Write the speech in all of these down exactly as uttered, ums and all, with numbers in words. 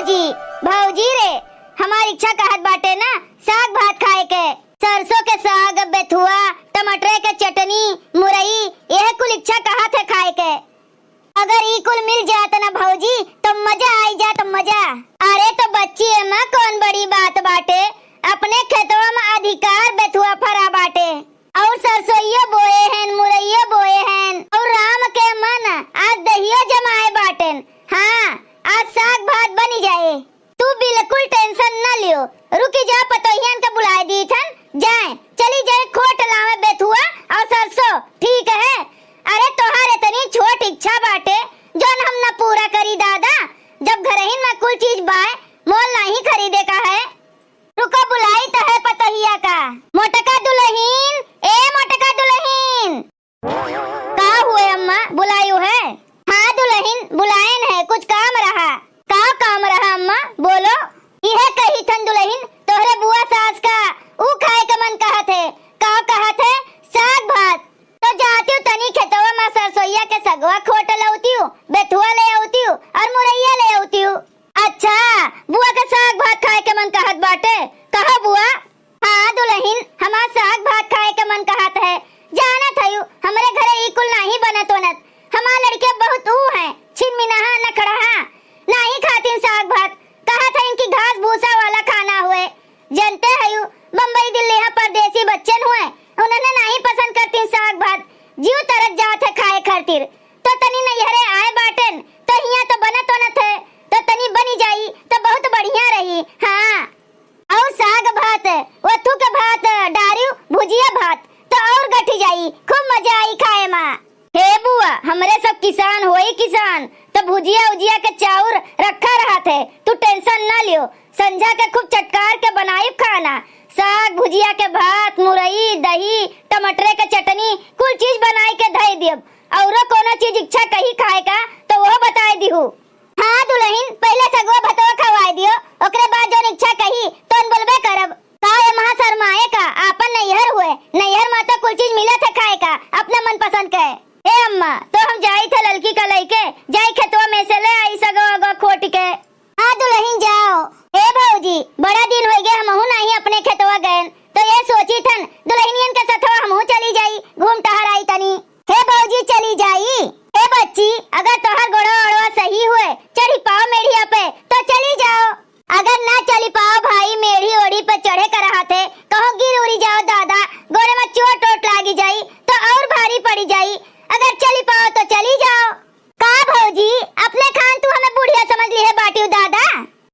जी, भौजी रे, हमार इच्छा कहत बाटे ना, साग भात खाए के। सरसों के साग, बेथुआ, टमाटर के चटनी, मुरई, यह कुल इच्छा कहत है खाए के। अगर ई कुल मिल जात ना भौजी, तो मजा आई जात, मजा। अरे तो बच्ची, एमा कौन बड़ी बात बाटे, अपने खेतवा में अधिकार बेथुआ फरा बाटे। और सरसोइयो बोए हन, मुरइयो बोए हन, और राम के मन आज दहियो जमाए बाटेन। हाँ, आज साग भात बनी जाए। तू बिल्कुल tension न लियो, रुकी जा, पतोहियन के बुलाए दी थन, जाए, चली जाए खोट लावे बेथुआ और सरसों, ठीक है? अरे तोहार इतनी छोट इच्छा बाटे, जौन हम न पूरा करी दादा, जब घरहिन में कुल चीज बाय, मोल नहीं खरीदे का है। रुको, बुलाई तो है पतोहिया का। मोटका दुलहिन, ए मोटका दुलहिन। का हुए अम्मा, बुलायु है? हाँ दुलहिन, बुलायन है, कुछ काम रहा। का काम रहा अम्मा, बोलो। इहे कही थन दुलहिन, तोहरे बुआ सास का ऊ खाए का मन कहत है। का कहत है? साग भात। तो जातिउ तनी खेतवा मा सरसोइया के सगवा खोट लौतिउ, बेथुआ ले औतिउ और मुरैया ले औतिउ। अच्छा, बुआ के साग भात खाए के मन कहत बाटे, कहो बुआ। हाँ दुलहिन, हमार साग भात खाए के मन कहत है। जानत हयू, हमरे घरे ई कुल नाही बनत ओनत। हमार लड़के बहुत ऊ हैं, छिनमिनहा, नखड़हा, नाही खातिन साग भात। कहत हैं कि घास भूसा वाला खाना हुए। जनते हयू, बम्बई दिल्ली यहाँ परदेसी बच्चन हुए, उन्हने नाही पसंद करतिन साग भात। जीव तरस जात है खाए खातिर। तो तनी नैहरे आए बाटेन, तो हियाँ तो बनत ओनत है, तो तनी बनी जाई, तो बहुत बढ़िया रही। हाँ। और साग भात, वथु के भात, डारियो भुजिया भात, तो और गठी जाई, खूब मजा आई खाए मा। हे बुआ, हमरे सब किसान होई किसान, तो भुजिया उजिया के चाउर रखा रहत है, तू tension ना लियो। संझा के खूब चटकार के बनाई खाना, साग, भुजिया के भात, मुरई, दही, टमाटरे के चटनी, कुल चीज बनाई के धई दियब। औरो कोनो चीज इच्छा कही खाए का, तो वो बताए दिहू। हाँ दुलहिन, पहिले सगवा भतवा खवाए दियो, ओकरे बाद जौन इच्छा कही, तौन बोलबे करब। का ए महा शर्माए का, आपन नैहर हुए, नैहर मा तो कुल चीज मिलत है खाए का, अपना मनपसंद के। ए अम्मा, तो हम जाई थे ललकी का लइके, जाई खेतवा में से ले आई सगवा अगवा खोट के। हाँ दुलहिन जाओ। ए भौजी, बड़ा दिन होइ गए, हमहू नाही अपने खेतवा गएन, तो ये सोची थन दुलहिनियन के सथवा हमहू चली जाई, घूम टहर आई तनी। हे भौजी, चली जाई। हे बच्ची, अगर तोहर गोड़वा ओड़वा सही हुए, चढ़ी पाओ मेढ़िया पे, तो चली जाओ। अगर ना चली पाओ भाई, मेढ़ी ओढ़ी पे चढ़े का रहत है, कहूँ गिर उरी जाओ दादा, गोड़े मा चोट ओट लागी जाई, तो और भारी पड़ी जाई। अगर चली पाओ तो चली जाओ। का भौजी, अपने खान तू हमें बुढ़िया समझ लिहे बाटिउ दादा?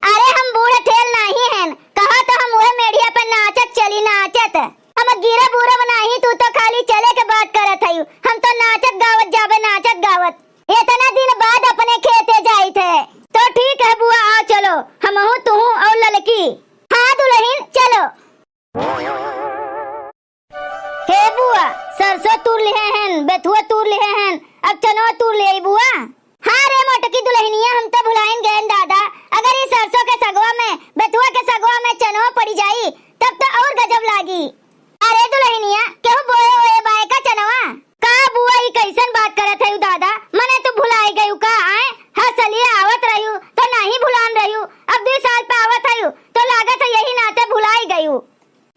अरे हम बूढ़ ठेल नाही हन, कहा तो हम उहे मेढ़िया पे नाचत चली नाचत। हम गिरब उरब नाही, तू तो खाली चले के बात करत हयू, हम तो नाचत गावत जाबे, नाचत गावत। इतना दिन बाद अपने खेते जाइत है। तो ठीक है बुआ, आओ चलो, हमहू तुहू और ललकी। हाँ दुलहिन चलो। हे बुआ, सरसों तूर लिहे हन, बेथुआ तूर लिहे हन, अब चनवा तूर ले आई बुआ। हाँ रे मोटकी दुलहिनिया, हम तो भुलाइन गएन दादा। अगर ई सरसों के सगवा में, बेथुआ के सगवा में चनवा पड़ी जाई, तब तो और गजब लागी। अरे दुलहिनिया, केहू बोए ओए बाए का चनवा? का बुआ, ई कैसन बात करत हयू दादा? मने तू भुलाई गयू का? आए, हर सलिया आवत रहयू तो नाही भुलान रहयू, अब दुई साल पे आवत हयू तो लागत है यही नाते भुलाई गयू।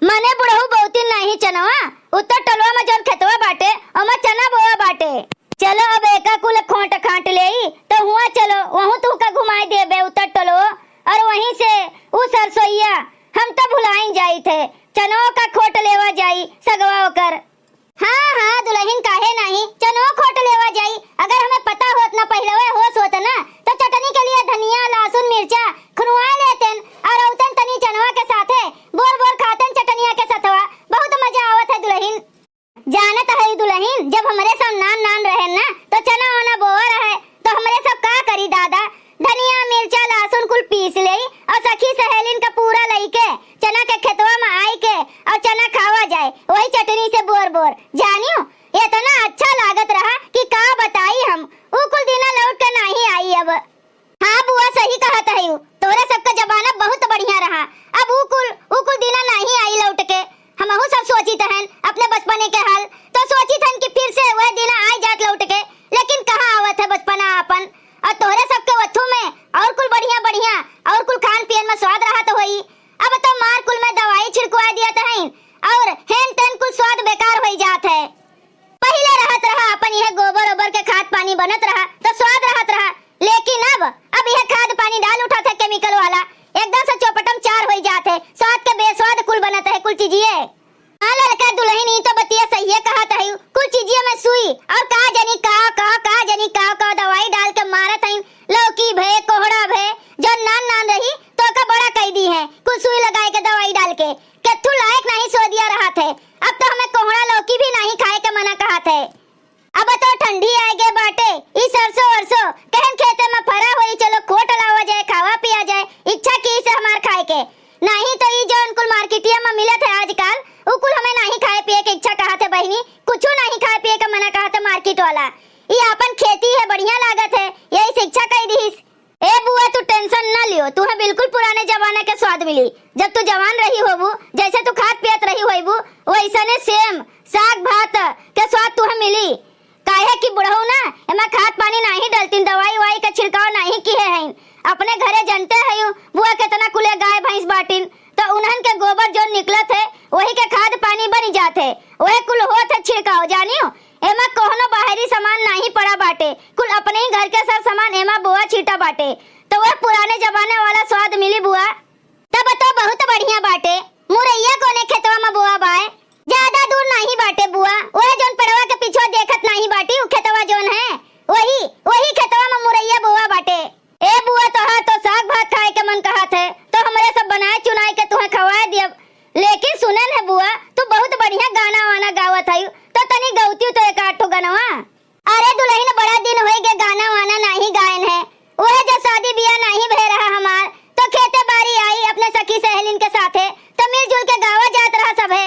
मने बुढ़ऊ बहुतिन नाही चनवा, उत्तर टोलवा में जौन खेतवा बाटे, ओमा चना बोआ बाटे। चलो अब एका कुल खोंट खांट लेई, तो हुआ चलो, वहू तुहका घुमाई देबे उत्तर टोलवा, और वहीं से ऊ सरसोइया, हम तो भुलाइन जाई थे, चनवा का खोट लेवा जाई, सगवा ओकर। हाँ, हाँ, दुलहिन काहे नाही, चनो खोट लेवा जाई। अगर हमें पता होत ना, पहिलवे होश होत ना, तो चटनी के लिए धनिया, लहसुन, मिर्चा खुनवा लेतेन और औतन तनी चनवा के साथे बोर बोर खातेन चटनिया के सथवा। बहुत मजा आवत है दुलहिन। जानत है दुलहिन, जब हमरे सब नान नान रहे ना, तो चना वना बोआ रहे, तो हमरे सब का करी दादा, धनिया, मिर्चा, लहसुन कुल पीस लेई और सखी सहेलिन का पूरा लइके चना के खेतवा में आई के और चना खावा जाए, वही चटनी से बोर बोर। जानियो, इतना अच्छा लागत रहा कि का बताई हम, ऊ कुल दिना लौट के नाही आई अब। हाँ बुआ, सही कहत हयू, तोरे सबका जमाना बहुत बढ़िया रहा। अब ऊ कुल, ऊ कुल दिना नाही आई लौट के। हमहू सब सोचित हन अपने बचपने के हाल, तो सोचित हन कि फिर से वह दिना आई जात लौट के, लेकिन कहाँ आवत है बचपना आपन। और तोहरे सबके वथू में और कुल बढ़िया बढ़िया और कुल किए। हाँ ललका दुलहिन, ई तो बतिया सहिए कहत हइउ। कुल चीजिया में सुई और का जनी का, का, का जनी का, का दवाई डाल के मारत हइन। लौकी भे, कोहड़ा भे, जौन नान नान रही, तो ओका बड़ा कइ दिहे। कुल सुई लगाए के, दवाई डाल के। केथू लायक नाहीं सोदिया रहत है। अब तो हमें कोहड़ा लौकी भी नाहीं खाए के मना कहत है। अब तो ठंडी आए गे बाटे, ई सरसों वरसों केहन खेते में फरा होई, चलो खोट लावा जाए, खावा पिया जाए, इच्छा की से हमार खाए के। नाहीं तो ई जौन कुल मार्केटिया में मिलत है आजकल, उ कुल हमें नाहीं खाए पिए के इच्छा कहत है बहिनी, कुछू नाहीं खाए पिए के मना कहत है मार्केट वाला। ई आपन खेती है, बढ़िया लागत है, यही से इच्छा कइ दिहिस। ए बुआ, तू tension न लियो, तुहे बिल्कुल पुराने जमाना के स्वाद मिली। जब तू जवान रही होबू, जैसे तू खात पियत रही होइबू, वैसने same साग भात के स्वाद तुहे मिली। काहे कि बुढ़ऊ ना एमा खाद पानी नाहीं डलतिन, दवाई उवाई के छिड़काव नाहीं किहे हइन। अपने घरे जनते हइउ बुआ, केतना कुले गाय भैंस बाटिन, तो उन्हन के गोबर जौन निकलत है, वही के खाद पानी बनि जात है, वही कुल होत है छिड़काव। जानियो, एमा कौनो बाहरी सामान नाहीं पड़ा बाटे, कुल अपने ही घर के सब सामान एमा बोआ छीटा बाटे। तो वह पुराने जमाने वाला स्वाद मिली बुआ। तब तो बहुत बढ़िया बाटे। मुरैया कोने खेतवा में बोआ बाए? ज्यादा दूर नाहीं बाटे बुआ, वह जौन पेड़वा के पिछवा देखत नाहीं बाटी, उ खेतवा जौन है, वही, वही खेतवा में मुरैया बोआ बाटे। ए बुआ, तोहार तो साग भात खाए के मन कहत है, तो हमरे सब बनाए चुनाए के तुहे खवाए दियब। लेकिन सुनेन है बुआ, तू बहुत बढ़िया गाना वाना गावत हइउ, तो तनी गौतिउ तो एक आध ठो गनवा। अरे दुलहिन, बड़ा दिन होइ गे गाना वाना नाहीं गाएन है, ओहे जो शादी बियाह नाहीं भे रहा हमार, तो खेते बारी आई अपने सखी सहेलिन के साथे, तो मिलजुल के गावा जात रहा सभे।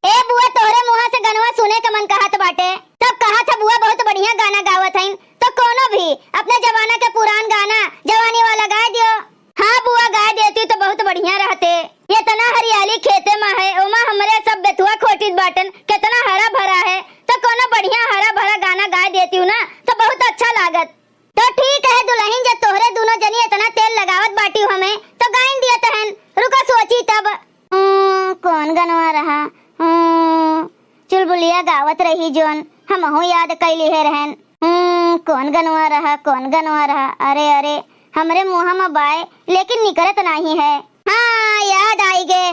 ए बुआ, तोहरे मुँहा से गनवा सुने के मन कहत बाटे। तब कहत ह बुआ बहुत बढ़िया गाना गावत हइन, तो कौनो भी अपने जमाना के पुरान गाना जवानी वाला गाए दियो। हाँ बुआ, गाए देती तो बहुत बढ़िया रहते। एतना हरियाली खेते मा है, ओमा हमरे सब बेथुआ खोटित बाटन, केतना हरा भरा है, तो कौनो बढ़िया हरा भरा गाना गाए देती ना, तो बहुत अच्छा लागत। तो ठीक है दुलहिन, जब तोहरे दुनो जनी एतना तेल लगावत बाटिउ हमें, तो गाइन दियत हन। रुका सोची तब। हम्म, कौन गनवा रहा? हम्म, चुलबुलिया गावत रही जौन, हमहू याद कइ लिहे रहन। हम्म, कौन गनवा रहा, कौन गनवा रहा? अरे, अरे, हमरे मुँहा म बाए, लेकिन निकरत नाहीं है। हाँ, याद आइ गे।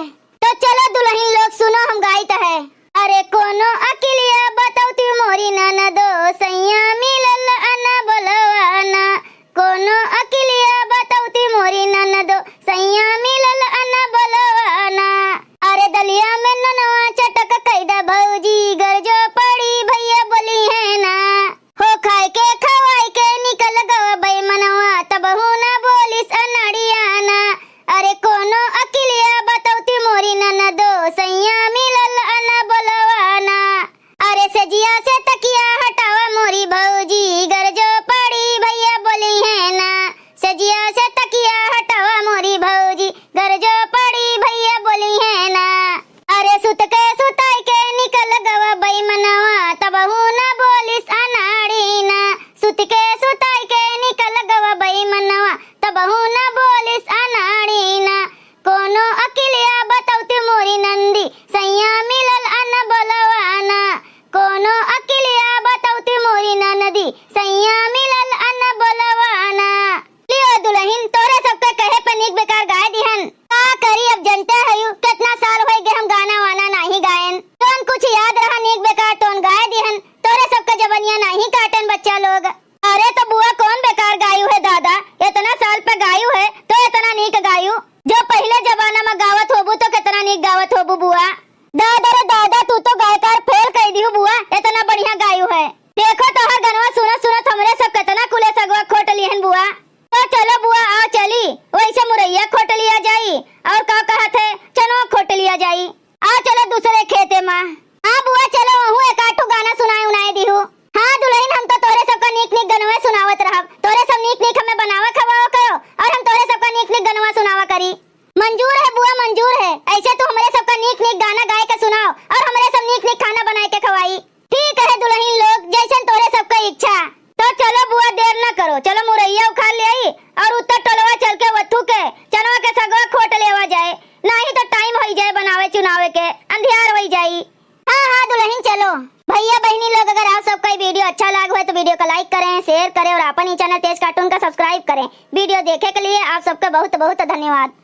तो चलो दुलहिन लोग सुनो, हम गाइत है। अरे कोनो अकिलिया बतौती मोरी ननदो, सैया मिलल अन बोलवाना। कोनो अकिलिया बतौती मोरी ननदो, सैया मिलल अन बोलवाना। अरे दलिया में ननवा चटक कइ दा भौजी, गरजो पड़ी भइया बोलिहे ना। हो खाए के खवाए के निकल गवा बैमनवा, तबहू ना बोलिस अनड़ियाना। अरे कोनो अकिलिया बतौती मोरी ननदो, सैया मिलल अन बोलवाना। अरे सजिया से तकिया हटावा मोरी भौजी, गरजो पड़ी भइया बोलिहे ना। सजिया से तकिया हटावा मोरी भौजी, गरजो पड़ी भइया बोलिहे ना। अरे सुत के सुताई के निकल गवा बैमनवा, तबहू न बोलिस अनाड़ी ना। सुत के सुताई के निकल गवा बैमनवा, तबहू न बोलिस अनाड़ी ना। कोनो अकिलिया बतौती मोरी नंदी, सैया मिलल अन बोलवाना। कोनो अकिलिया बतौती मोरी ननदी, सैया मिलल अन बोलवाना। लियो दुलहिन, तोहरे सबके कहे पे नीक बेकार गाए दिहन। का करी, अब जनते हयू, केतना साल होइ गे हम गाना वाना नाहीं गाएन। जौन कुछ याद रहा नीक बेकार तौन गाए दिहन, तोहरे सबके जबनिया नाहीं काटेन बच्चा लोग। अरे तो बुआ कौन बेकार गायू है दादा, एतना साल पे गायू है तो एतना नीक गायू। जो पहिले जमाना में गावत होबू तो केतना नीक गावत होबू बुआ। दादा रे दादा, तू तो गायकार फेल कइ दिहू बुआ, एतना बढ़िया गायू है। देखो तोहर गनवा सुनत सुनत हमरे सब केतना कुले सगवा खोट लिहन बुआ। तो चलो बुआ, आओ चली, वैसे मुरैया खोट लिया जाई, और का कहत है, चनवा खोट लिया जाई। आओ चलो दूसरे खेते मा। हाँ बुआ, चलो वहू एक आध ठो गाना सुनाए उनाए दिहू। हाँ दुलहिन, हम तो तोहरे सबका नीक नीक गनवा सुनावत रहब, तोहरे सब नीक नीक हमें बनावा खवावा करो, और हम तोहरे सबका नीक नीक गनवा सुनावा करी। मंजूर है बुआ, मंजूर है। ऐसे तू हमरे सबका नीक नीक गाना गाए के सुनाओ और हमरे सब नीक नीक खाना बनाए के खवाई। ठीक है दुलहिन लोग, जैसन तोहरे सबका इच्छा। तो चलो बुआ, देर न करो, चलो मुरैया उखाड़ ले आई और उत्तर टोलवा चल के वथू के चनवा के सगवा खोट लेवा जाए, नाहीं तो टाइम होई जाए बनावे चुनावे के, अंधियार होई जाई। हाँ, हाँ दुलहिन चलो। भइया बहिनी लोग, अगर आप सबका ई video अच्छा लाग होए तो video का like करें, share करें और आपन ई channel तेज cartoon का subscribe करें। Video देखे के लिए आप सबका बहुत बहुत धन्यवाद।